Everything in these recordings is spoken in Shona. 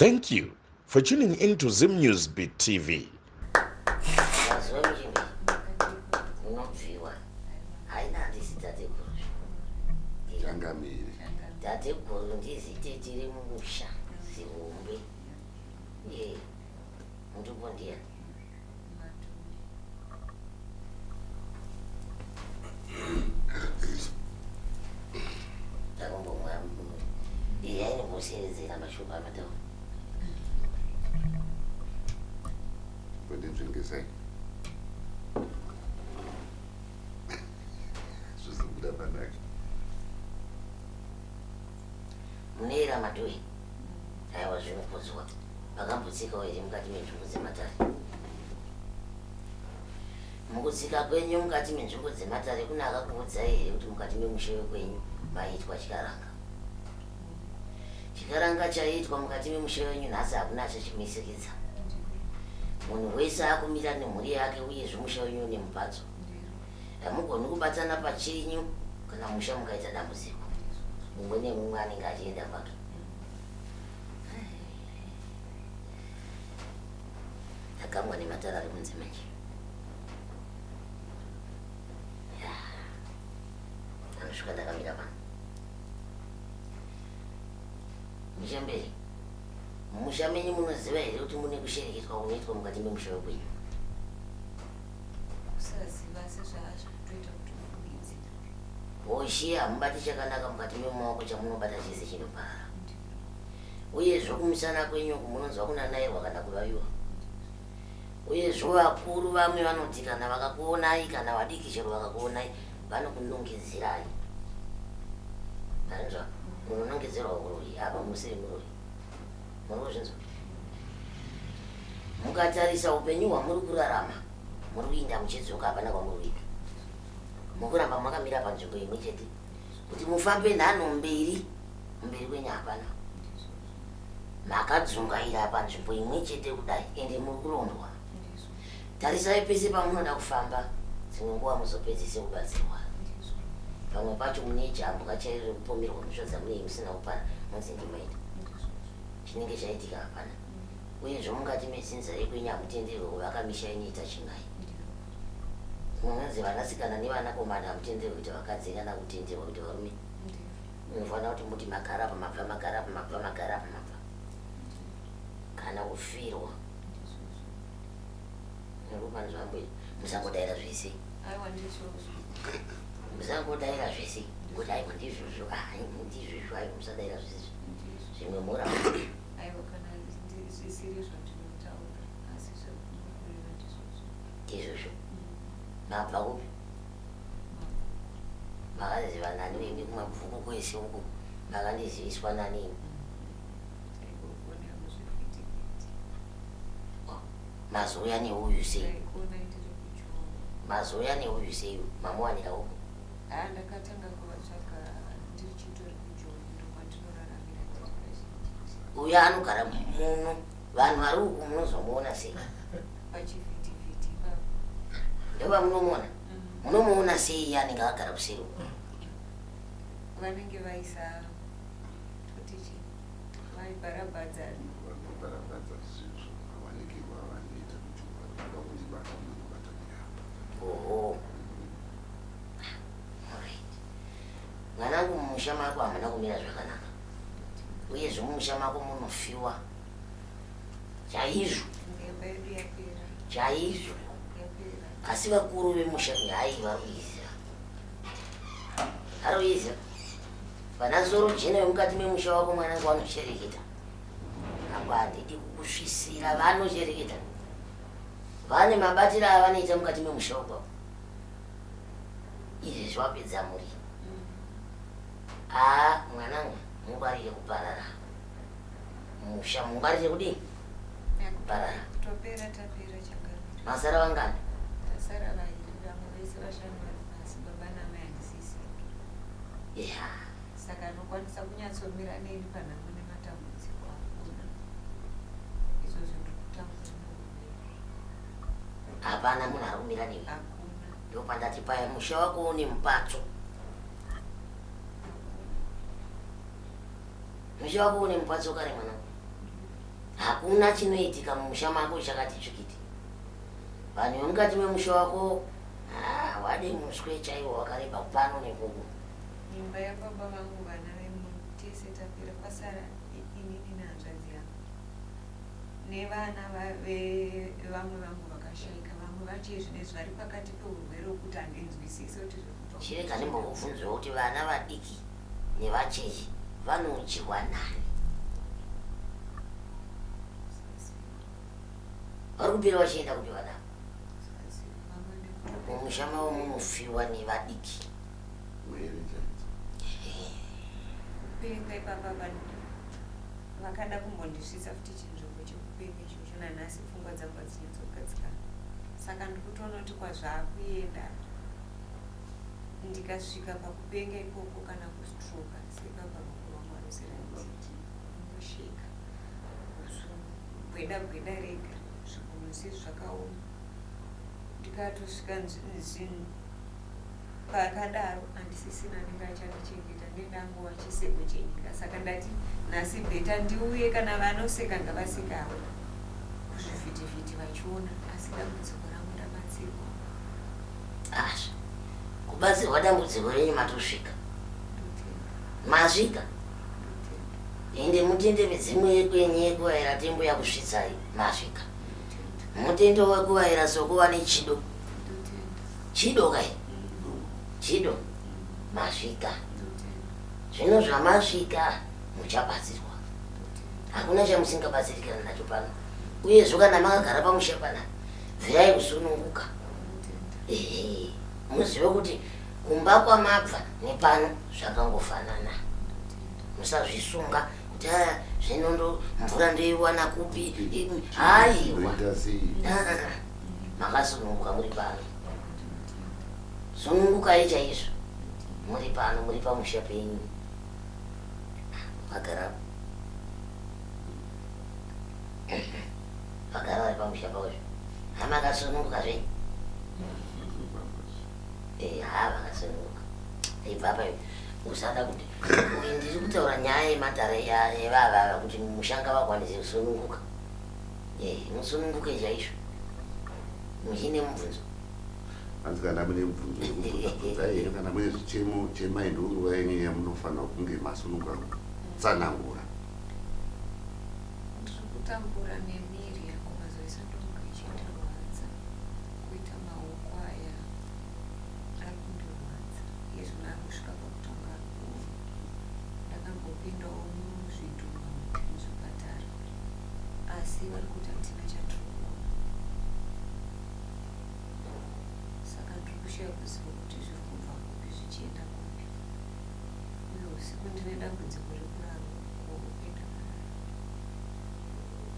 Thank you for tuning in to Zim News Beat TV. Mazuva muchimbi unobviwa haina handisi tateguru Changamire. Tateguru ndizitete remumusha zihombe. Eh, mutupo ndiyani? Takumbomwa iya inokuseredzera mashoko amataura. Kundinzvengesai. Zvizobuda panaka. Munoera madhuwe. Aiwa zvinokudzwa. Makambotsikawo here mukati menzvimbo dzematare? Mukutsika kwenyu mukati menzvimbo dzematare kune akakuudzai here kuti mukati memusha wekwenyu maiitwa chikaranga? Chikaranga chaiitwa mukati memusha wenyu nhasi hakuna achachimisikidza. Munhu wese akumira nemhuri yake uyezve musha wenyu une mupatso. Hamugoni kubatana pachenyu kana musha mukaita dambudziko. Mumwe nemumwe anenge achienda kwake. Takamwa nematara ari kunze manje. Anosvika ndakamira pano. Muchembere, mumusha menyu munoziva here kuti mune kushereketwa kunoitwa mukati memusha wekwenyu? Kusaziva sezvaazvikutoita kuti ufungidzire. Hoshe hamubati chakanaka mukati memaoko chamunobata chese chinoparara. Uyezve kumusana kwenyu uku munonzwa kunanairwa kana kuvaviwa. Uyezve vakuru vamwe vanoti kana vakakuonai kana vadiki chero vakakuonai vanokunongedzerai. Manzwa? Munonongedzerwa uroyi apa musiri muroyi. Muri kuzvinzwa? Mukatarisa upenyu hwamuri kurarama muri kuinda muchidzoka hapana kwamuri kuinda. Mukuramba makamira panzvimbo imwe chete kuti mufambe nhanho mberi mberi kwenyu hapana. Makadzungaira panzvimbo imwe chete kudai ende muri kurondwa. Tarisai pese pamunoda kufamba dzimwe nguva muzopedzise kubatsirwa. Pamwe pacho mune jambwa chairo rekupomerwa mhosva dzamunei musina kupara monzi ndimaita. Chinenge chaitika hapana. Uyezve mukati medzinza rekwenyu hamutenderwe kuvaka misha inoita chin'ai. Munonzi vanasikana nevanakomana hamutenderwe kuita vakadzi kana kutenderwa kuita varume. Munofanira kuti muti magara apa mabva magara apa mabva magara apa mabva. Kana kufirwa. Nekupanzwa mbuya musangodaira zvese. Aiwa ndizvozvo. Musangodaira zvese. Kuti aiwa ndizvozvo ah ndizvozvo aiwa musadaira zvese. Zvimwe mora. Aiwa kana zvisiri zvandinotaura asi zvamunokureva ndizvozvo. Ndizvozvo. Mabva kupi? Makaziva nani imi kumabvuku kwese uku makandiziviswa nani imi? Mazouya neuyu sei? Mazouya neuyu sei? Mamuwanira uku? Haa ndakatanga kuvatsvaga ndiri chitori kujoni ndokwandinoraramira ndiri kazhinji. Uyo anogara muno vanhu vari uku munozomuona sei? Pachivhitivhiti ipapo. Ndopamunomuona? Munomuona sei iye anenge akagara kuseri uku? Vanenge vaisa toti chii? Vaibharabhadza. Vanobharabhadza zvinhu mawanikirwo avanoita kuti vanoda kundibata munondibata neapa. Oho. Alright. Mwanangu mumusha mako hamuna kumira zvakanaka. Uyezve mumusha mako munofiwa. Chaizvo. Imba yedu yapera. Chaizvo. Yapera. Asi vakuru vemusha hai vari kuiziva. Vari kuiziva. Vana soro jena vemukati memusha wako mwanangu vanoshereketa. Apo handidi kukusvisira vanoshereketa. Vane mabatiro avanoita mukati memusha wako. Izvi zvawapedza mhuri. Haa mwanangu mungwarire kuparara. Musha mungwarire kudii? Kuparara. Topera tapera changamire. Masara vangani? Tasara vairi vamwe vese vashanu vari pasi baba namai handisisi. Yeah. Saka anokwanisa kunyatsomira neni panhamo nematambudziko hakuna. Izvozvo ndiri kutambura neupenyu. Hapana munhu ari kumira newe. Hakuna. Ndopandati paya musha wako une mupatso. Musha wako une mupatso kare mwanangu. Hakuna chinoitika mumusha mako chakati tsvikiti. Vanhu vemukati memusha wako ah, wade muswe chaiwo wakareba pano nekoko. Imba yababa vangu vana vemu tese tapera kwasara inini nehanzvadzi yangu nevana vevamwe vangu vakashaika vamwe vacho izvinezvi vari pakati peurwere wekuti handinzwisise kuti zviri kubva Chirega ndimbokubvunzwa kuti vana vadiki nevacheche vanodyiwa nani? Vari kupera vachienda kupi vana? Mumusha mavo munofiwa nevadiki. Mhere chaidzo. Kupenga ipapa vanhu vakada kumbondisvitsa futi chinzvimbo chekupenga ichocho nanhasi pfungwa dzangu hadzinyatsogadzikana saka ndikutoona kuti kwazvaakuenda ndikasvika pakupenga ikoko kana kustroka sepapa ruoko rwangu harusirati unosheka gweda gweda rega zvigunwe sezvakaoma ndikatosvika zvinhu pakadaro handisisina anenge achandichengeta ndendangova chiseko chenyika saka ndati nhasi bheta ndiuye kana vanoseka ngavasekawo kuzvivhitivhiti vachiona asi dambudziko rangu ndabatsirwa. Asha kubatsirwa dambudziko renyu matosvika masvika ende mutende midzimu yekwenyu yekuvaira tembo yakusvitsai masvika mutendo wekuvaira sokuva nechido chido kai chido masvika zvino zvamasvika muchabatsirwa hakuna chamusingabatsirikana nacho pano uyezvo kana makagara pamusha pana bvirai kusununguka ehe muzive kuti kumba kwamabva nepano zvakangofanana musazvisunga kuti aya zvino ndo mvura ndoiwana kupi haiwa ah, ah, ah. Makasununguka muri pano. Sunungukai chaizvo. Muri pano, muri pamusha penyu. Vagara. Vagara vari pamusha pavo. Hama akasununguka zvenyu. Eh, ha vakasununguka. Ibva apa usada kuti ndiri kutaura nyaya yematare evavava kuti mushanga vakwanise kusununguka. Eh, musununguke chaizvo. Muchine mubvunzo? Hanzi kana mune mubvunzo wekubvunza bvunzai henyu, kana mune zvichemo chemai, ndonguva yenyu yamunofanira kunge masununguka kutsanangura. Ndiri kutambura nemiri yangu mazuva ese ndonge ichindirwadza kuita maoko aya ari kundirwadza izvona ari kusvika pakutanga ari kuoma ndakambopindawo muzvidhuma muzvipatara asi vari kuti hatina chatiri kuona saka ndiri kushaya kuziva kuti zviri kubva kupi zvichienda kupi uye usiku ndine dambudziko rekurara kuhope ndakarara.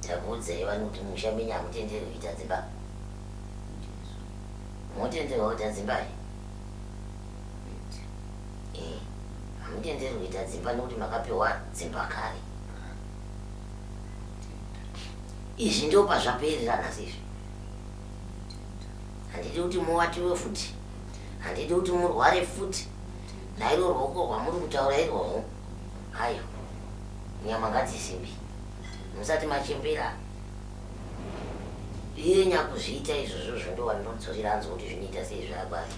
Takuudzai vani kuti musha menyu hamutenderwi kuita dzimba. Munotenderwa kuita dzimba here? Eh, hamutenderwi kuita dzimba nekuti makapiwa dzimba kare. Izvi ndo pazvaperera nhasi izvi. Handidi kuti muwatiwe futi, handidi kuti murware futi. Nairwo rwoko rwamuri kutaura irworwo, aiwa, nyama ngadzisimbi musati machembera. Iye nyakuzviita izvozvo ndo wandinodzorera anzwa kuti zvinoita sei zvakwari.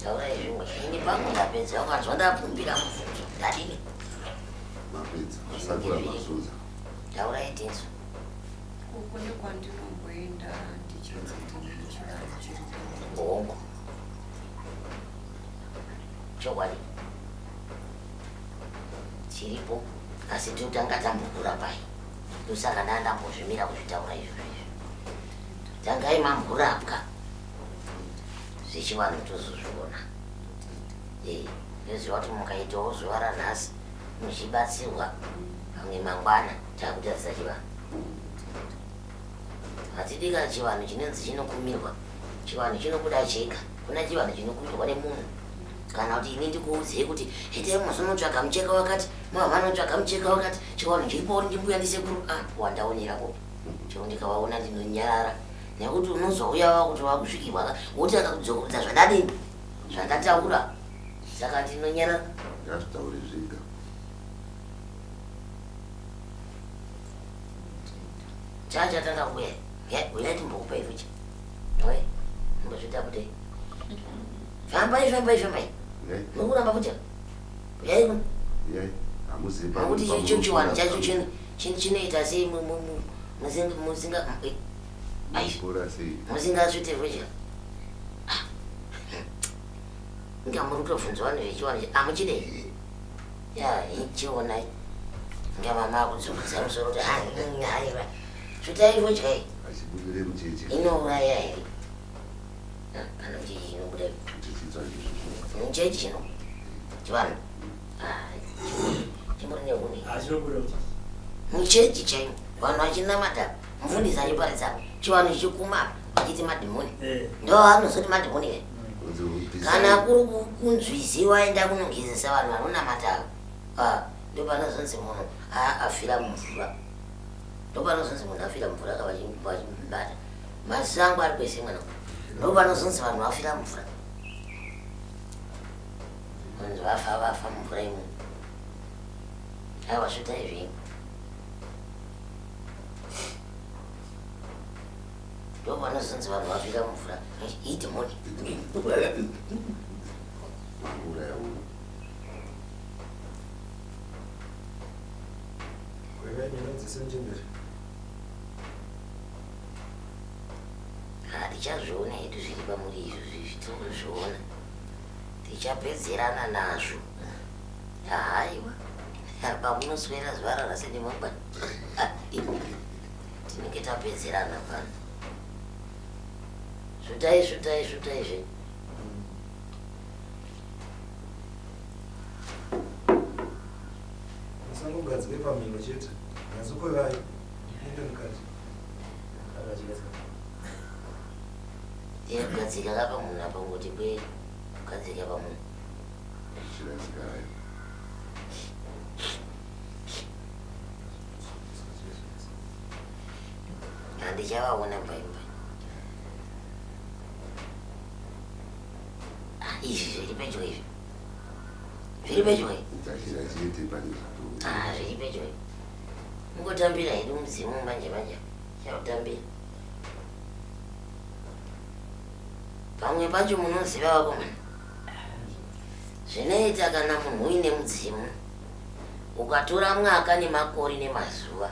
Taurai zvimwe, ini pangu ndapedza, ukanzwa ndakumbira mubvunzo ndadini? Mapedza, masakura mazunza. Taurai tinzwe. Uku ndekwandinomboenda ndichinzi ndine chivanhu chiri kuita. Hongu. Chokwadi. Chiripo asi totanga tambokurapai. Ndosaka ndandambozvimira kuzvitaura izvozvo izvi. Tangai mamborapwa. Zvechivanhu tozozviona. Eh, ndoziva kuti mukaitawo zuva ranhasi muchibatsirwa pamwe mangwana takutarisa chivanhu. Hatidi kana chivanhu chinonzi chinokumirwa. Chivanhu chinobuda chega. Kuna chivanhu chinokumirwa nemunhu. Kana kuti ini ndikuudzei kuti itai muzonotsvaga mucheka wakati, mava vanotsvaga mucheka wakati, chivanhu chiripo ndimbuya ndisekuru. Ah, wandaonera kupi? Chero ndikavaona ndinonyarara. Nekuti unozouya wakuti wakusvikirwa ka, wotanga kudzokorodza zvandadini, zvandataura. Saka ndinonyarara. Ngazvitaure zvega. Chachatanga kuuya. Uyai timbokupai futi. Oye, mbozviita kuti. Fambai, fambai, fambai. Mukuramba futi. Uyai kuno. Uyai. Hamuzivi Nokuti icho chiwanhu chacho chinoita sei musinga musingasvite futi. Ah. Inga muri kutobvunzwa vanhu vechiwanhu amuchidei. Ya, chionai. Inga mama akudzungudza musoro kuti haiwa. Svitai fodya iyi. Achibudire mucheche. Inouraya here? Ah, kana mucheche chinobuda. Mucheche chino. Chivanhu. Ah, chimbori nehuni. Ah, chinobuda mucheche. Mucheche chaimo. Vanhu vachinamata mufundisi achiparidza chivanhu chichikuma vachiti madhimoni. Eh. Ndo anozoti madhimoni ke. Kana kuri kunzwizi waenda kunogezesa vanhu vanonamata. Ah, ndopanozonzi munhu afira mumvura. Ndopanozonzi munhu afira mumvura vachimubata. Maziso angu ari kwese mwana. Ndopanozonzi vanhu vafira mumvura. Vanzi vafa vafa mumvura imo. Aiwa svitai zvenyu. Ndopanozonzi vanhu vafira mumvura. Idhimoni. Mauraya munhu. Kwevai mhino dzese muchembere. Tichazviona hedu zviri pamuri izvo zvivi tiri kuzviona. Tichapedzerana nazvo. Haiwa. Pamunoswera zuva ranhasi nemangwana. Tinenge tapedzerana pano. Svutai, svutai, svutai zvenyu. Musangogadzike pamhino chete. Nyatsokwevai. Inde mukati. Kugadzika ka pamunhu apa kungoti kwe kugadzika pamunhu. Handichavaona mbaimbai. Ah, izvi zviri pedyo izvi. Zviri pedyo izvi. Ah, zviri pedyo izvi. Mungotambira hedu mudzimu manje manje. Chautambira. Pamwe pacho munoziva vakomana. Zvinoita kana munhu uine mudzimu ukatora mwaka nemakore nemazuva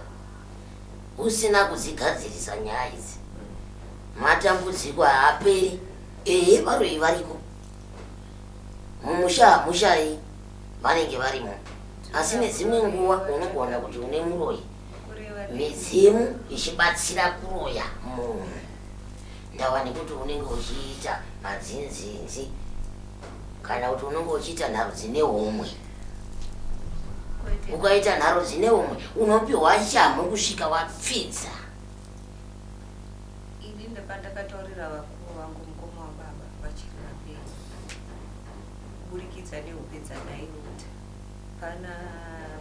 usina kudzigadzirisa nyaya idzi, matambudziko haaperi. Ehe, varoyi variko mumusha, hamushayi vanenge varimo, asi nedzimwe nguva unogona kuti une muroyi, midzimu ichibatsira kuroya munhu ndawa nekuti unenge uchiita madzinzinzi kana kuti unenge uchiita nharo dzine homwe. Ukaita nharo dzine homwe unopiwa shamhu kusvika wapfidza. Ini ndapandakataurira vakuru vangu mukoma wababa vachiri vapenyu kuburikidza nehope dzandairota pana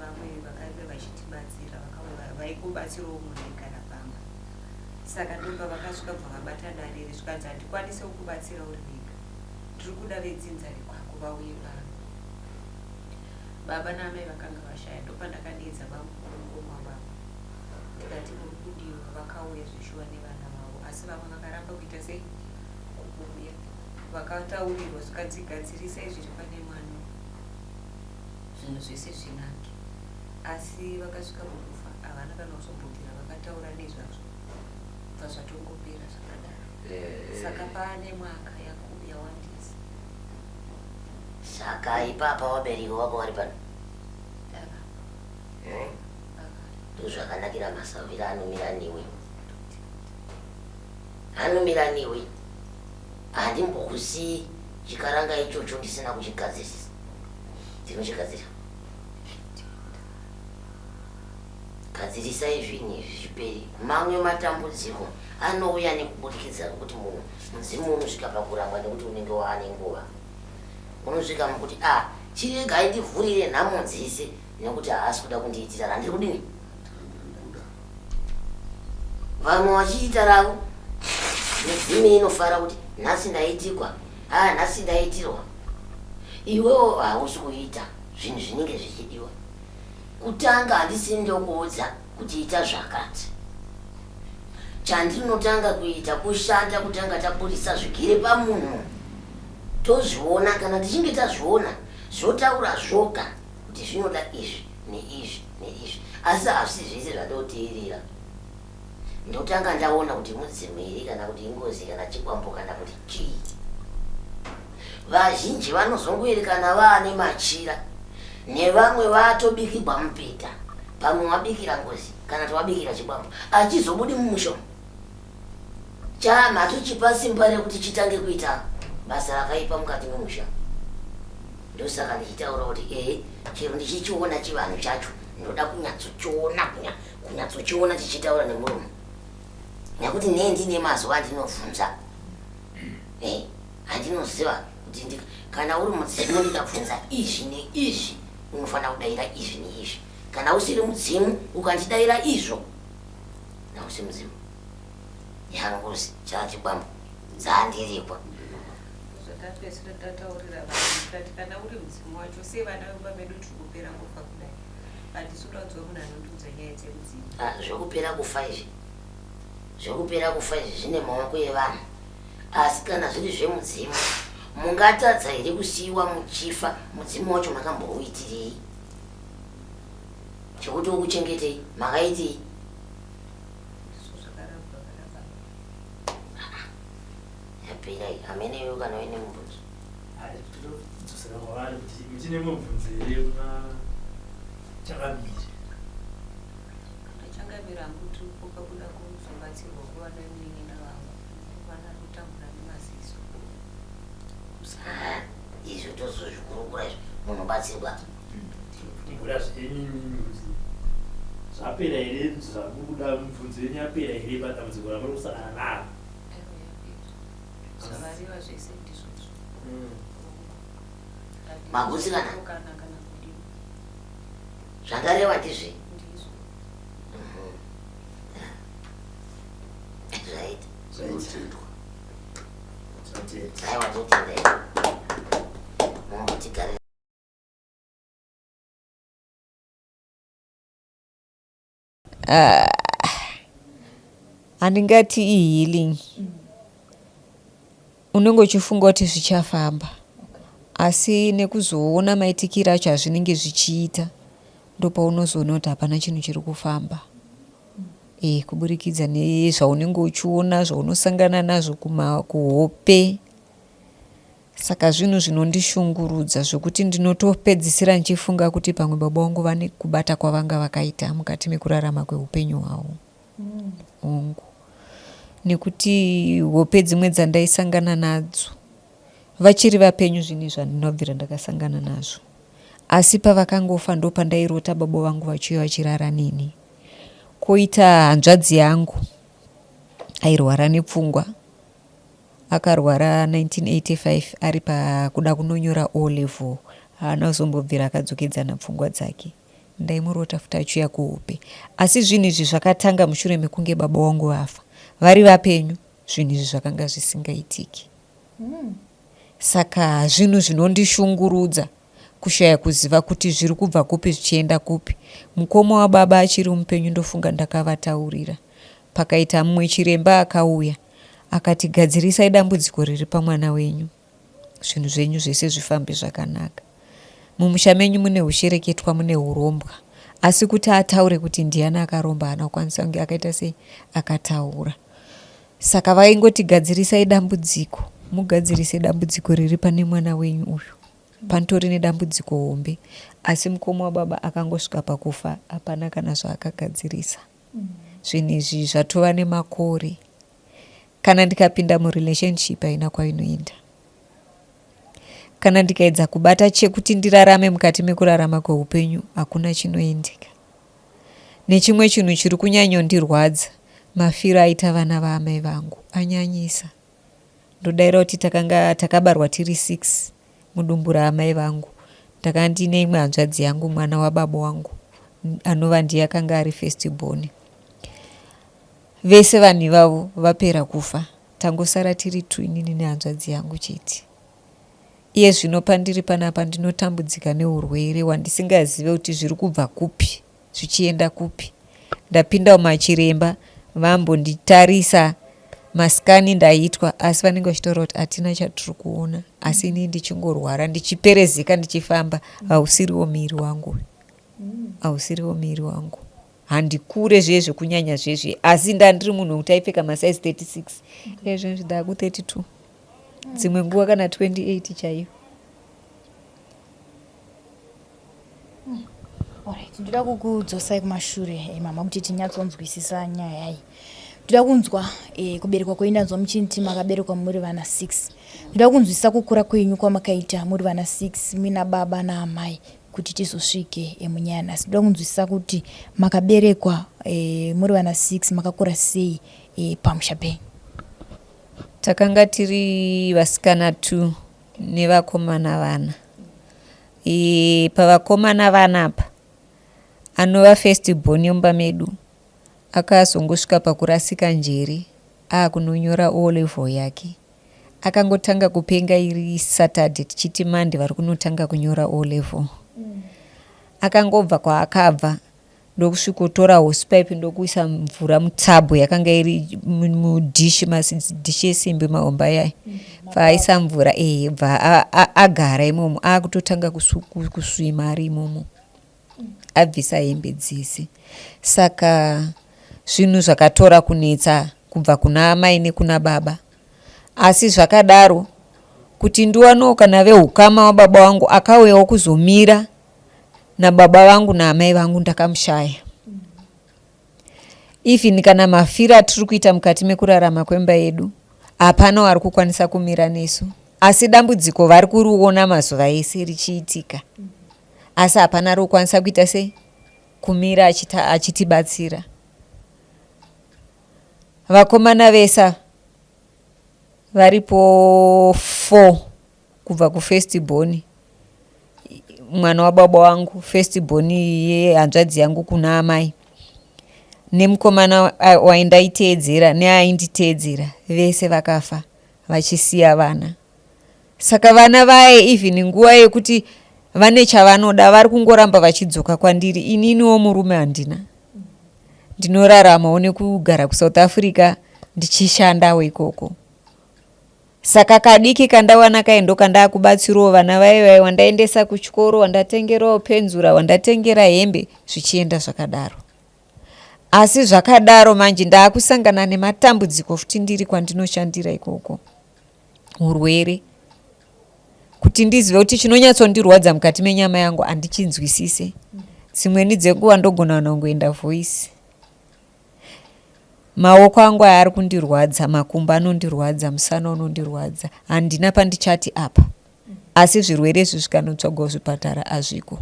vamwe vakange vachitibatsira vakauya vaingobatsirawo munhu aigara pamba saka ndopa vakasvika bva vabata dare iri zvikanzi handikwanise kukubatsira uri wega ndiri kuda vedzinza rekwako vauye pano baba naamai vakanga vashaya ndopandakadeedza bamukuru mukoma wababa ndikati muri kudiwa vakauya zveshuwa nevana vavo asi vamwe vakaramba kuita sei kuuya vakataurirwa zvikanzi gadzirisai zviri pane mwana zvinhu zvese zvinake asi vakasvika mukufa havana kana kuzombobvira vakataura nezvazvo bva zvatongopera zvakadaro saka paane mwaka yawandisa. Saka ipapa vabereki vako vari pano? Ndozvakanakira masahwira anomira newe. Anomira newe. Handimbokusii chikaranga ichocho ndisina kuchigadzirisa. Ndinochigadzira. Gadzirisai zvinhu izvi zviperi. Mamwe matambudziko anouya nekubudikidza kwekuti munhu mudzimu unosvika pakurambwa nekuti unenge waane nguva. Unosvika mukuti a chiregai ndivhurire nhamo dzese nekuti haasi kuda kundiitira randiri kudini. Vamwe vachiita ravo midzimu inofara kuti nhasi ndaitikwa, a nhasi ndaitirwa. Iwewo hausi kuita zvinhu zvinenge zvichidiwa. Kutanga handisini ndokuudza kuti ita zvakati. Chandinotanga kuita kushanda kutanga taburitsa zvigere pamunhu tozviona. Kana tichinge tazviona zvotaura zvoga kuti zvinoda izvi neizvi neizvi, asi hazvisi zvese zvandoteerera. Ndotanga ndaona kuti mudzimu here kana kuti ingozi kana chikwambo kana kuti chii. Vazhinji vanozongoerekana vaane machira nevamwe vatobikigwa mupeta, pamwe wabikira ngozi kana kuti wabikira chikwambo, achizobudi mumusha umu. Chamhatochipa simba rekuti chitange kuita basa rakaipa mukati memusha. Ndosaka ndichitaura kuti ehe, chero ndichichiona chivanhu chacho ndoda kunyatsochiona, kunyatsochiona chichitaura nemuromo, nekuti nee ndine mazuva andinobvunza andinoziva kuti kana uri mudzimu ndikabvunza izvi neizvi unofanira kudaira izvi neizvi, kana usiri mudzimu ukandidaira izvo nausi mudzimu yangozi chachikwambo dzandirikwa. Zvatapedzisira tataurira vanhu tikati kana uri mudzimu wacho sei vana vemumba medu tiri kupera kufa kudai, handisi kuda kunzwa munhu anondiudza nyaya dzemudzimu. Zvekupera kufa izvi, zvekupera kufa izvi zvine maoko evanhu, asi kana zviri zvemudzimu mungatadza here kusiyiwa muchifa? Mudzimu wacho makambouitirei chekuti ukuchengetei? Makaitei? Yapera iyi hamene iwe kana uine mubvunzo. Todzosera kwavari kuti muchine mubvunzo here kuna Changamire. Changamire hangu tiri kukoka kuda kuzobatsirwa kuvana munin'ina vangu vana ari kutambura nemaziso. Izvo tozozvikurukura izvo munobatsirwa. Mvura zvenyu imimi kuti zvapera here zvamuri kuda, mibvunzo yenyu yapera here padambudziko ramuri kusangana naro? Zvavariva zvese ndizvozvo. Magutsikana? Kana kana kudii. Zvandareva ndizve Ndizvo. Zvaita. Zvinotendwa. Tinotenda. Aiwa, totenda mumbotigare. Handingati ihealing, unenge uchifunga kuti zvichafamba, asi nekuzoona maitikiro acho azvinenge zvichiita ndopaunozoona kuti hapana chinhu chiri kufamba. E, kuburikidza nezvaunenge uchiona, zvaunosangana nazvo kuhope. Saka zvinhu zvinondishungurudza zvekuti ndinotopedzisira ndichifunga kuti pamwe baba vangu vane kubata kwavanga vakaita mukati mekurarama kweupenyu hwavo. Hongu. Nekuti hope dzimwe dzandaisangana nadzo vachiri vapenyu zvinhu izvi handina kubvira ndakasangana nazvo. Asi pavakangofa ndopandairota baba vangu vachiuya vachirara neni. Koita hanzvadzi yangu airwara nepfungwa. Akarwara 1985 ari pakuda kunonyora O level. Haana kuzombobvira akadzokedzana pfungwa dzake. Ndaimurota futi achiuya kuhope. Asi zvinhu izvi zvakatanga mushure mekunge baba vangu vafa. Vari vapenyu zvinhu izvi zvakanga zvisingaitiki. Saka zvinhu zvinondishungurudza kushaya kuziva kuti zviri kubva kupi zvichienda kupi. Mukoma wababa achiri mupenyu ndofunga ndakavataurira. Pakaita mumwe chiremba akauya akati gadzirisai dambudziko riri pamwana wenyu zvinhu zvenyu zvese zvifambe zvakanaka. Mumusha menyu mune hushereketwa mune hurombwa asi kuti ataure kuti ndiani akaromba haana kukwanisa kunge akaita sei akataura. Saka vaingoti gadzirisai dambudziko mugadzirise dambudziko riri pane mwana wenyu uyu. Panotori nedambudziko hombe asi mukoma wababa akangosvika pakufa hapana kana zvaakagadzirisa. Zvinhu izvi zvatova nemakore. Kana ndikapinda murelationship haina kwainoenda. Kana ndikaedza kubata chekuti ndirarame mukati mekurarama kweupenyu hakuna chinoendeka. Nechimwe chinhu chiri kunyanyondirwadza mafiro aita vana vaamai vangu anyanyisa. Ndodaira kuti takanga takabarwa tiri 6 mudumbu raamai vangu. Ndakanga ndiine imwe hanzvadzi yangu mwana wababa wangu anova ndiye akanga ari first born. Vese vanhu ivavo vapera kufa tangosara tiri two inini nehanzvadzi yangu chete. Iye zvino pandiri panapa ndinotambudzika neurwere hwandisingazive kuti zviri kubva kupi zvichienda kupi. Ndapinda mumachiremba Vambonditarisa masikani ndaitwa asi vanenge vachitaura kuti hatina chatiri kuona asi inini ndichingorwara ndichiperezeka ndichifamba hausiriwo miri wangu hausiriwo miri wangu handikure zviye zvekunyanya zvezve asi ndandiri munhu wekuti aipfeka masaizi 36 ezvezvi ndaku 32 dzimwe nguva kana 28 chaiyo. Alright, ndoda kukudzosai kumashure eh, mama kuti tinyatsonzwisisa nyaya iyi. Ndoda kunzwa eh, kuberekwa kwenyu ndanzwa muchinti makaberekwa muri vana 6. Ndoda kunzwisisa kukura kwenyu kwamakaita muri vana 6 muina baba naamai kuti tizosvike eh, munyaya nhasi. Ndoda kunzwisisa kuti makaberekwa eh, muri vana 6 makakura sei eh, pamusha penyu. Takanga tiri vasikana 2 nevakomana vana. E, pavakomana vana apa anova first born yomba medu akazongosvika pakurasika njere akunonyora O level yake. Akangotanga kupenga iri Saturday tichiti Monday vari kunotanga kunyora O level. Akangobva kwaakabva ndokusvikotora hosepipe ndokuisa mvura mutabhu yakanga iri mudhishi madhishi esimbi mahombe ayaya bva aisa mvura ehe bva agara imomo akutotanga kuswima ari imomo abvisa hembe dzese saka zvinhu zvakatora kunetsa kubva kuna amai nekuna baba asi zvakadaro kuti ndiwanewo kana vehukama wababa wangu akauyawo kuzomira nababa vangu naamai vangu ndakamushaya. Even kana mafiro atiri kuita mukati mekurarama kwemba yedu hapana wari kukwanisa kumira nesu asi dambudziko vari kuriona mazuva ese richiitika asi hapana ari kukwanisa kuita sei kumira achitibatsira vakomana vese varipo 4 kubva kufirst born mwana wababa wangu first born yehanzvadzi yangu kuna amai nemukomana waindaiteedzera neainditeedzera vese vakafa vachisiya vana saka vana vaye even nguva yekuti vane chavanoda vari kungoramba vachidzoka kwandiri ininiwo murume handina ndinoraramawo nekugara kusouth africa ndichishandawo ikoko Saka kadiki kandawana kaye ndokandakubatsirawo vana vaye vaye wandaendesa kuchikoro wandatengerawo penzura wandatengera hembe zvichienda zvakadaro. Asi zvakadaro manje ndakusangana nematambudziko futi ndiri kwandinoshandira ikoko. Urwere. Kuti ndizive kuti chinonyatsondirwadza mukati menyama yangu handichinzwisise. Dzimweni dzenguva ndogona kungoenda voice. Maoko angu aya ari kundirwadza, makumbo anondirwadza, musana unondirwadza. Handina pandichati apa. Asi zvirwere izvi zvikanotsvagwa kuzvipatara hazviko.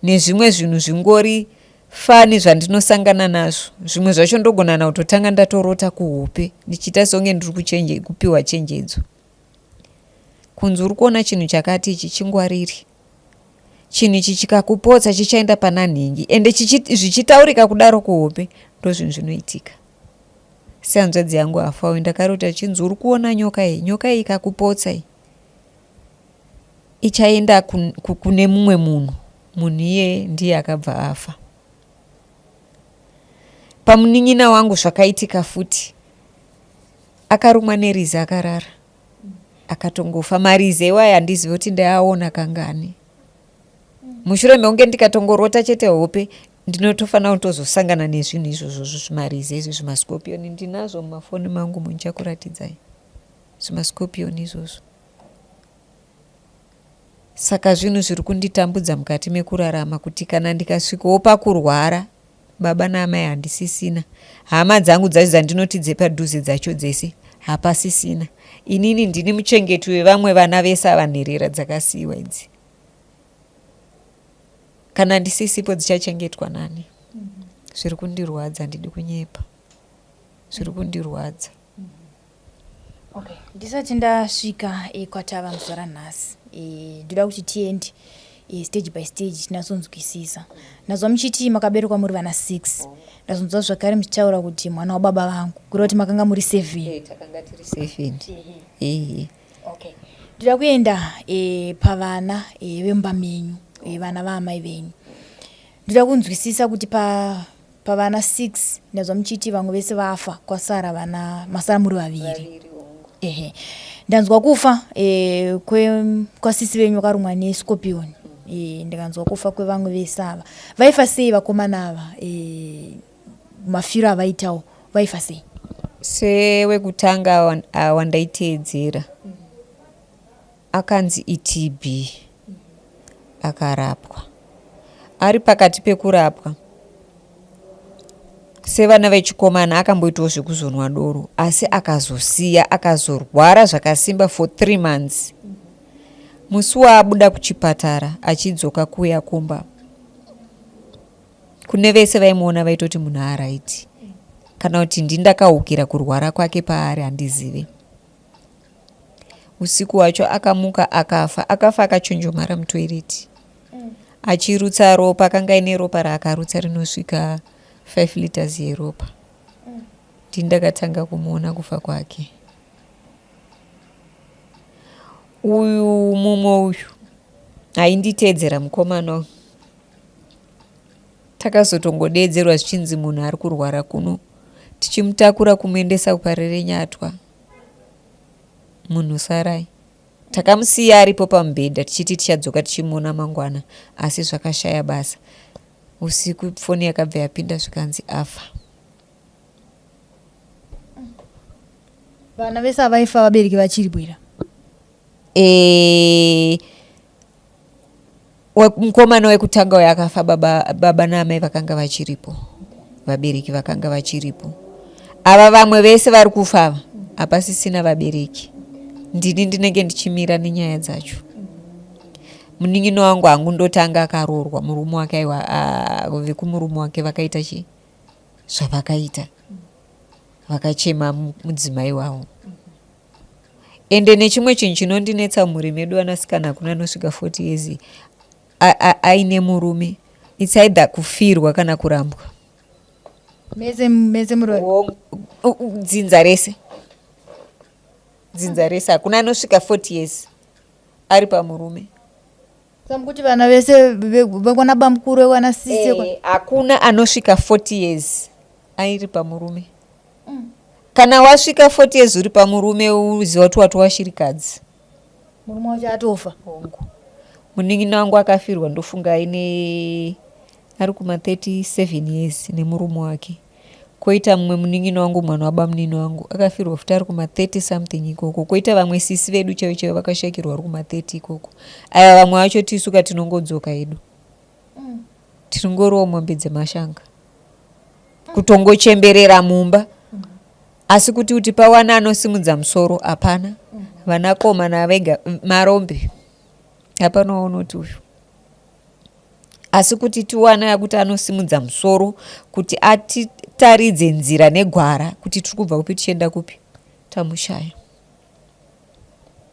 Nezvimwe zvinhu zvingori fani zvandinosangana nazvo. Zvimwe zvacho ndogona kana kutotanga ndatorota kuhope ndichiita sekunge ndiri kupiwa chenjedzo. Kunzi uri kuona chinhu chakati ichi chingwarire. Chinhu ichi chikakupotsa chichaenda pana nhingi ende zvichitaurika kudaro kuhope ndozvinhu zvinoitika. Sehanzvadzi yangu afa uyu ndakarota chinzi uri kuona nyoka iyi, nyoka iyi ikakupotsa iyi ichaenda kune mumwe munhu, munhu iyeye ndiye akabva afa. Pamunin'ina wangu zvakaitika futi akarumwa nerizi akarara akatongofa marize iwayo handizive kuti ndaiaona kangani mushure mekunge ndikatongorota chete hope ndinotofanira kutozosangana nezvinhu izvozvozvo zvimarize izvi zvimascorpion ndinazvo mumafoni mangu mundichakuratidzai zvimascorpion izvozvo saka zvinhu zviri kunditambudza mukati mekurarama kuti kana ndikasvikawo pakurwara Baba naamai handisisina. Hama dzangu dzacho dzandinoti dzepadhuze dzacho dzese hapasisina. Inini ndini muchengeti wevamwe vana vese ava nherera dzakasiiwa idzi. Kana ndisisipo dzichachengetwa nani? Zviri kundirwadza handidi kunyepa. Zviri kundirwadza. Okay, ndisati ndasvika e, kwatava muzuva ranhasi e, ndoda kuti tiende e, stage by stage tinatsonzwisisa. Ndazwa muchiti makaberekwa muri vana 6. Ndazonzwa zvakare muchitaura kuti mwana wababa vangu kureva kuti makanga muri 7. E, takanga tiri 7. Ehe. Okay. Ndoda kuenda e, pavana e, vemumba menyu e, vana vaamai venyu. Ndoda kunzwisisa kuti pa Pavana 6 ndazwa muchiti vamwe vese vafa kwasara vana masara muri vaviri. Ehe. Ndanzwa kufa e, kwe kwasisi venyu vakarumwa nescorpion. E, ndikanzwa kufa kwevamwe vese ava. Vaifa sei vakomana ava? E, mafiro avaitawo vaifa sei? Sewekutanga wandaiteedzera akanzi iTB akarapwa. Ari pakati pekurapwa sevana vechikomana akamboitawo zvekuzonwa doro asi akazosiya akazorwara zvakasimba for 3 months. Musi waabuda kuchipatara achidzoka kuuya kumba kune vese vaimuona vaitoti munhu aaraiti kana kuti ndindakahukira kurwara kwake paari handizive. Usiku hwacho akamuka akafa. Akafa akachonjomara mutoireti achirutsa ropa. Akanga aine ropa raakarutsa rinosvika 5 liters yeropa. Ndini ndakatanga kumuona kufa kwake. Uyu mumwe uyu ainditeedzera mukomana uyu. Takazotongodeedzerwa zvichinzi munhu ari kurwara kuno tichimutakura kumuendesa kuParirenyatwa. Munhu sarai. Takamusiya aripo pamubhedha tichiti tichadzoka tichimuona mangwana asi zvakashaya basa. Usiku foni yakabva yapinda zvikanzi afa. Vana vese avaifa vabereki vachiripo here? Eh, mukomana wekutanga uyo akafa baba, baba naamai vakanga vachiripo, vabereki vakanga vachiripo. Ava vamwe vese vari kufa ava hapasisina vabereki, ndini ndinenge ndichimira nenyaya dzacho. Munin'ina wangu hangu ndotanga akaroorwa, murume wake aiwa, vekumurume wake vakaita chii zvavakaita, vakachema mudzimai wavo. Ende nechimwe chinhu chinondinetsa mumhuri medu vanasikana hakuna anosvika 40 years aine murume. It's either kufirwa kana kurambwa. Mese mese muri dzinza rese. Dzinza rese hakuna anosvika 40 years ari pamurume. Samukuti vana vese vekwana bamukuru vekwana sisi eh, hakuna anosvika 40 years airi pamurume. Kana wasvika 40 years uri pamurume uziva kuti watova shirikadzi. Murume wacho atofa. Hongu. Munin'ina wangu akafirwa ndofunga aine ari kuma 37 years nemurume wake. Koita mumwe munin'ina wangu mwana wabamunini wangu akafirwa futi ari kuma 30 something ikoko. Koita vamwe sisi vedu chaivo chaivo vakashaikirwa vari kuma 30 ikoko. Aya vamwe vacho tisu ka tinongodzoka hedu. Tiringoriwo mombe dzemashanga. Kutongochemberera mumba. Asi kuti kuti pawana anosimudza musoro hapana. Vanakomana vega marombe. Hapana waunoti uyu. Asi kuti tiwane akuti anosimudza musoro kuti atitaridze nzira negwara kuti tiri kubva kupi tichienda kupi tamushaya.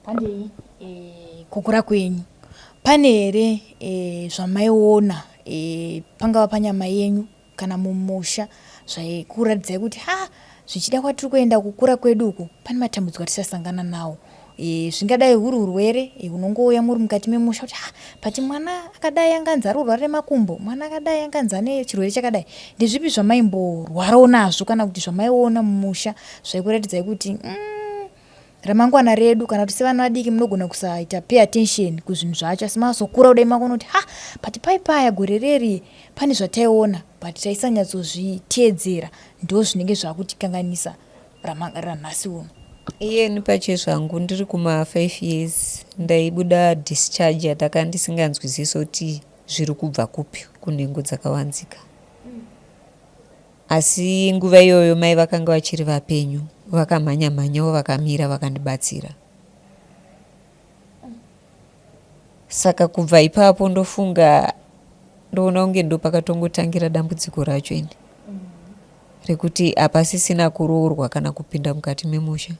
Handei e, kukura kwenyu pane here e, zvamaiona e, pangava panyama yenyu kana mumusha zvaikuratidzai kuti ha zvichida kwatiri kuenda kukura kwedu uku pane matambudziko atichasangana nawo e, zvingadai huri urwere e, unongouya muri mukati memusha kuti ha but mwana akadai anganzi ari kurwara nemakumbo mwana akadai anganzi ane chirwere chakadai ndezvipi zvamaimborwarawo nazvo kana kuti zvamaiona mumusha zvaikuratidzai kuti ramangwana redu kana kuti sevana vadiki munogona kusaita pay attention kuzvinhu zvacho asi mazokura kudai makuona kuti ha but pai paya gore reri pane zvataiona but taisanyatsozviteedzera ndo zvinenge zvakutikanganisa ranhasi uno. Iyeni pachezvangu ndiri kuma 5 years ndaibuda discharge yataka ndisinganzwisisi kuti zviri kubva kupi kunhengo dzakavanzika. Asi nguva iyoyo mai vakanga vachiri vapenyu vakamhanya mhanyawo vakamira vakandibatsira. Saka kubva ipapo ndofunga ndoona kunge ndopakatongotangira dambudziko racho ini rekuti hapasisina kuroorwa kana kupinda mukati memusha.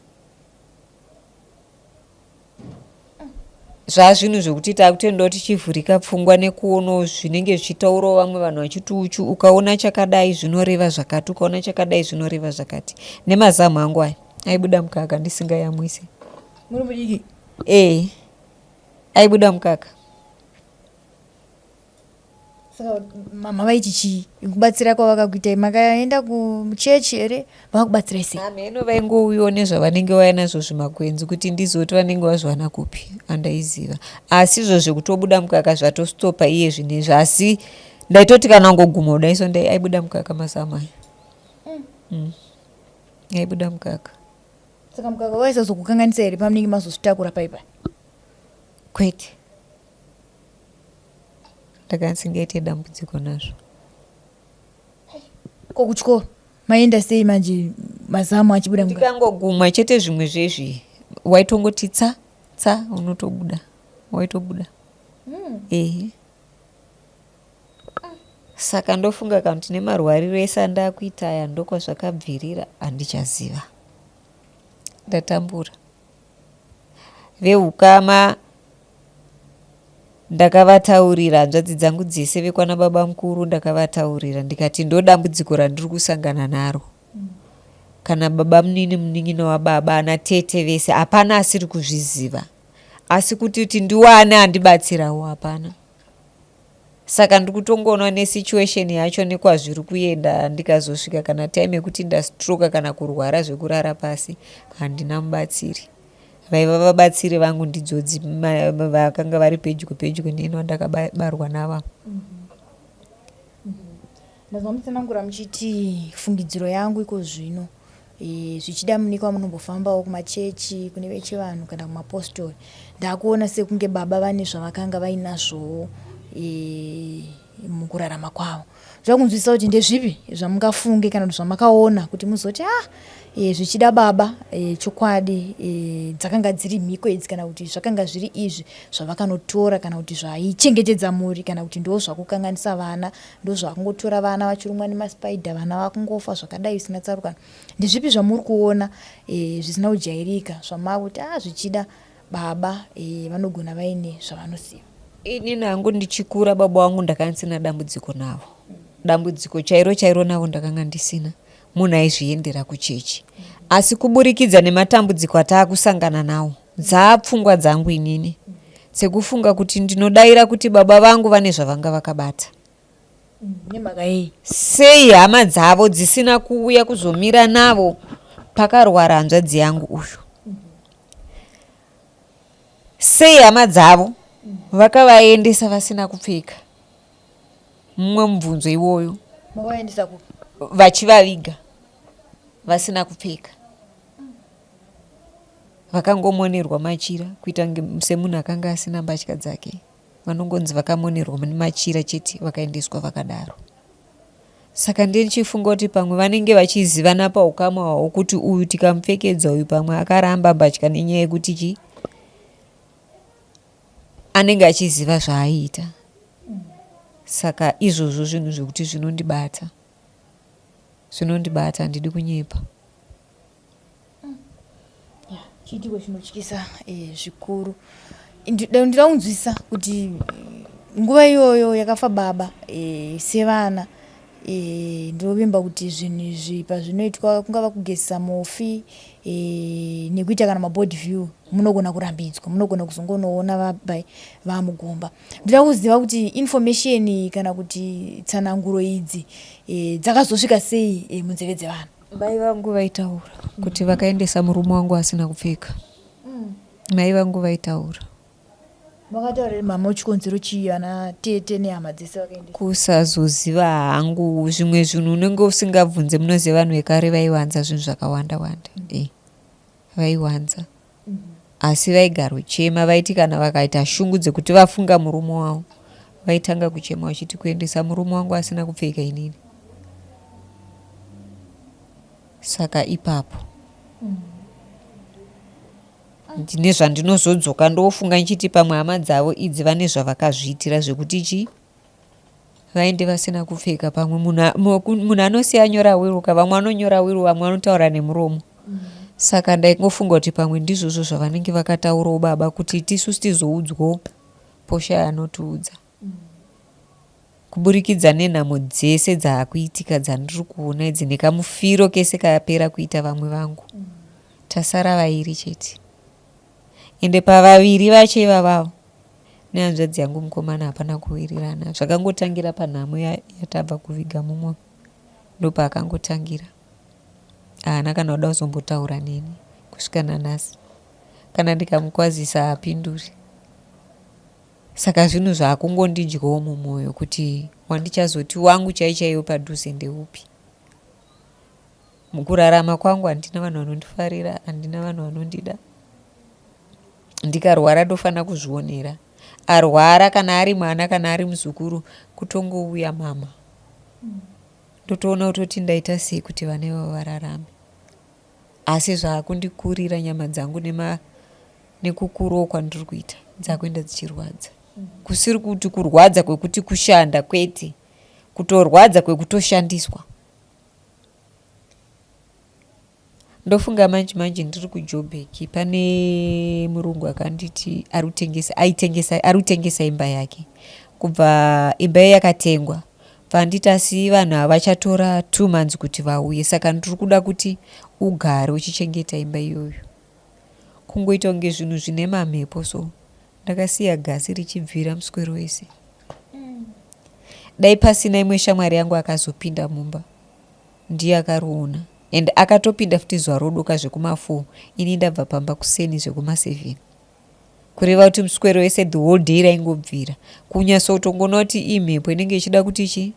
Zvazvinhu zvekuti takutoendawo tichivhurika pfungwa nekuonawo zvinenge zvichitaurawo vamwe vanhu vachiti uchu ukaona chakadai zvinoreva zvakati ukaona chakadai zvinoreva zvakati. Nemazamu angu aya aibuda mukaka ndisingayamwise. Muri mudiki? Eh, aibuda mukaka. Saka mama vaiti chii kubatsira kwavakakuitai? Makaenda kuchechi here? Vakakubatsirai sei? Hameno, vaingouyawo nezvavanenge vauya nazvo zvimakwenzi, kuti ndizoti vanenge vazviwana kupi andaiziva. Asi izvo zvekutobuda mukaka zvatostopa iye zvinezvi, asi ndaitoti kana ngoguma kudai so ndai aibuda mukaka mazamu aya. Aibuda mukaka. Saka mukaka waisazokukanganisa here pamunenge mazozvitakura paipa? Kwete, ndakanga ndisingaite dambudziko nazvo. Ko kuchikoro maenda sei manje mazamu achibuda mukaka? Ndikangogumwa chete zvimwe zvezvi waitongoti tsa tsa, unotobuda, waitobuda. Ehe, saka ndofunga kana kuti nemarwariro ese andakuita aya ndokwazvakabvirira, handichaziva. Ndatambura. Veukama ndakavataurira, hanzvadzi dzangu dzese vekwana baba mukuru ndakavataurira, ndikati ndo dambudziko randiri kusangana naro. Kana baba munini, munin'ina wababa, ana tete vese hapana asiri kuzviziva, asi kuti ndiwane andibatsirawo hapana. Saka ndiri kutongoona nesituation yacho nekwazviri kuenda, ndikazosvika kana time yekuti ndastroka kana kurwara zvekurara pasi, handina mubatsiri. Vaiva vabatsiri vangu ndidzodzi vakanga vari pedyo pedyo neni vandakabarwa navo. Ndazwa mutsanangura muchiti fungidziro yangu iko zvino zvichida mune kwamunombofambawo kumachechi kune vechivanhu kana kumapostori, ndakuona sekunge baba vane zvavakanga vainazvowo mukurarama kwavo. Zvoda kunzwisisa kuti ndezvipi zvamungafunge kana kuti zvamakaona kuti muzoti ah, zvichida baba chokwadi dzakanga dziri mhiko idzi, kana kuti zvakanga zviri izvi zvavakanotora, kana kuti zvaichengetedza mhuri, kana kuti ndo zvakukanganisa vana, ndo zvakungotora vana vachirumwa nemaspaida, vana vakungofa zvakadai zvisina tsarukano. Ndezvipi zvamuri kuona zvisina kujairika zvamakuti ah, zvichida baba vanogona vaine zvavanoziva? Inini hangu ndichikura baba vangu ndakanga ndisina dambudziko navo. Dambudziko chairo chairo navo ndakanga ndisina. Munhu aizviendera kuchechi. Asi kuburikidza nematambudziko ataakusangana nawo, dzaapfungwa dzangu inini dzekufunga kuti ndinodaira kuti baba vangu vane zvavanga vakabata. Nemhaka yei? Sei hama dzavo dzisina kuuya kuzomira navo pakarwara hanzvadzi yangu uyu? Sei hama dzavo vakavaendesa vasina kupfeka? Mumwe mubvunzo iwoyo. Makaendesa kupi? Vachivaviga vasina kupfeka, vakangomonerwa machira, kuita semunhu akanga asina mbatya dzake. Vanongonzi vakamonerwa machira chete, vakaendeswa vakadaro. Saka ndichifunga kuti pamwe vanenge vachizivana paukama hwavo kuti uyu tikamupfekedza uyu pamwe akaramba mbatya nenyaya yekuti chii, anenge achiziva zvaaiita. Saka izvozvo zvinhu zvekuti zvinondibata, zvinondibata, handidi kunyepa. Chiitiko chinotyisa zvikuru. Ndinoda kunzwisisa kuti nguva iyoyo yakafa baba sevana, ndinovimba kuti zvinhu izvi pazvinoitwa kungava kugezesa mufi nekuita kana mabody view, munogona kurambidzwa, munogona kuzongonoona vabai vamugomba. Ndinoda kuziva kuti information kana kuti tsananguro idzi dzakazosvika sei munzeve dzevanhu? Mai vangu vaitaura kuti vakaendesa murume wangu asina kupfeka. Mai vangu vaitaura. Makataura mama chikonzero chii ana tete nehama dzese vakaendesa? Kusazoziva hangu, zvimwe zvinhu unenge usingabvunze. Munoziva vanhu vekare vaiwanza zvinhu zvakawanda wanda. Vaiwanza. Asi vaigarochema, vaiti kana vakaita shungu dzekuti vafunga murume wavo, vaitanga kuchema vachiti kuendesa murume wangu asina kupfeka inini. Saka ipapo ndine zvandinozodzoka ndofunga ndichiti pamwe hama dzavo idzi vane zvavakazviitira zvekuti chii vaende vasina kupfeka. Pamwe munhu anosiya anyora wiru ka, vamwe vanonyora wiru, vamwe vanotaura nemuromo. Saka ndaingofunga kuti pamwe ndizvozvo zvavanenge vakataurawo baba kuti tisu tizoudzwawo poshaya anotiudza. Kuburikidza nenhamo dzese dzaakuitika dzandiri kuona idzi nekamufiro kese kapera kuita vamwe vangu. Tasara vairi chete. Ende pavaviri vacho ivavavo. Nehanzvadzi yangu mukomana hapana kuwirirana. Zvakangotangira panhamo yatabva kuviga mumwe. Ndopaakangotangira. Haana kana kuda kuzombotaura neni kusvika nanhasi. Kana ndikamukwazisa haapinduri. Saka zvinhu zvakungondidyawo mumoyo kuti wandichazoti wangu chai chaiwo padhuze ndeupi. Mukurarama kwangu handina vanhu vanondifarira, handina vanhu vanondida. Ndikarwara ndofanira kuzvionera. Arwara kana ari mwana kana ari muzukuru kutongouya mama. Ndotoona kutoti ndaita sei kuti vana ivavo vararame. Asi zvaakundikurira nyama dzangu nema nekukurawo kwandiri kuita dzakuenda dzichirwadza. Kusiri kuti kurwadza kwekuti kushanda kwete. Kutorwadza kwekutoshandiswa. Ndofunga manje manje ndiri kuJoburg pane murungu akanditi arikutengesa aitengesa arikutengesa imba yake kubva imba iyo yakatengwa bvanditi asi vanhu havachatora two months kuti vauye saka ndiri kuda kuti ugare uchichengeta imba iyoyo kungoita kunge zvinhu zvine mamhepo so ndakasiya gasi richibvira muswero wese dai pasina imwe shamwari yangu akazopinda mumba Ndiye akariona and akatopinda futi zuva rodoka zvekuma four ini ndabva pamba kuseni zvekuma seven. Kureva kuti muswero wese the whole day raingobvira. Kunyatsotongoona kuti imhepo inenge ichida kuti chii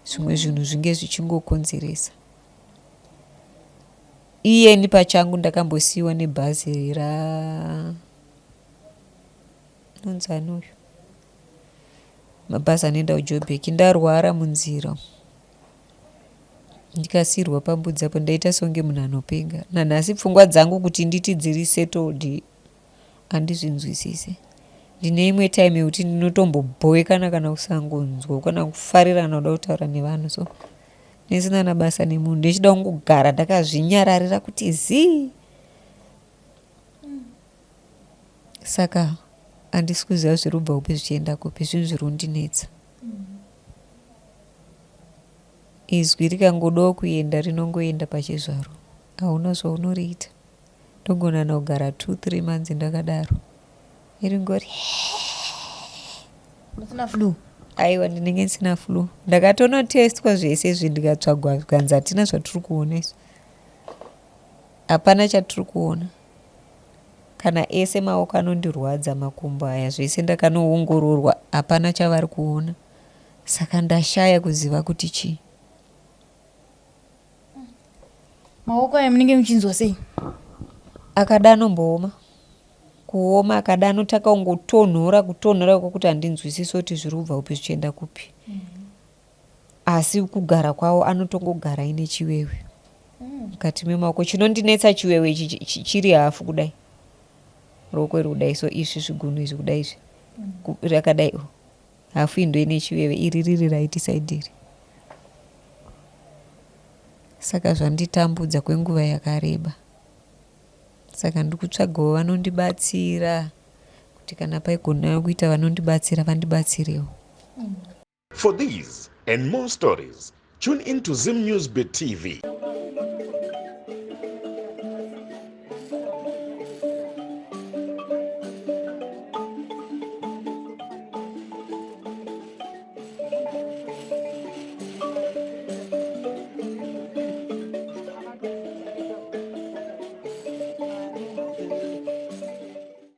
zvimwe zvinhu zvinge zvichingokonzeresa. Iyeni pachangu ndakambosiiwa nebhazi ra anonzi ani uyu mabhazi anoenda kuJoburg ndarwara munzira. Ndikasiirwa pambudzi apo ndaita songe munhu anopenga. Nanhasi pfungwa dzangu kuti nditi dziri settled handizvinzwisise. Ndine imwe time yekuti ndinotombobhowekana kana kusangonzwa kana kufarira kana kuda kutaura nevanhu so ndisina kana basa nemunhu ndichida kungogara ndakazvinyararira kuti zii. Saka handisi kuziva zviri kubva kupi zvichienda kupi zvinhu zviri kundinetsa. Izwi rikangodawo kuenda rinongoenda pachezvaro. Hauna zvaunoriita. Ndogona kana kugara two three months ndakadaro. Iringori Musina flu? Aiwa ndinenge ndisina flu. Ndakatonotestwa zvese izvi ndikatsvagwa zvikanzi hatina zvatiri kuona isu. Hapana chatiri kuona. Kana ese maoko anondirwadza makumbo aya zvese ndakanoongororwa hapana chavari kuona. Saka ndashaya kuziva kuti chii. Maoko aya munenge muchinzwa sei? Akada anombooma. Kuoma akada anotaka kungotonhora kutonhora kwekuti handinzwisisi kuti zviri kubva kupi zvichienda kupi. Asi kugara kwavo anotongogara aine chiwewe mukati memaoko. Chinondinetsa chiwewe ichi chiri hafu kudai. Ruoko iri kudai so izvi zvigunwe izvi kudai izvi. Rakadai oh. Hafu iyi ndoine chiveve iri riri right side iri. Saka zvanditambudza kwenguva yakareba. Saka ndikutsvagawo vanondibatsira kuti kana paigona kuita vanondibatsira vandibatsirewo. For these and more stories, tune in to Zim News Bit TV.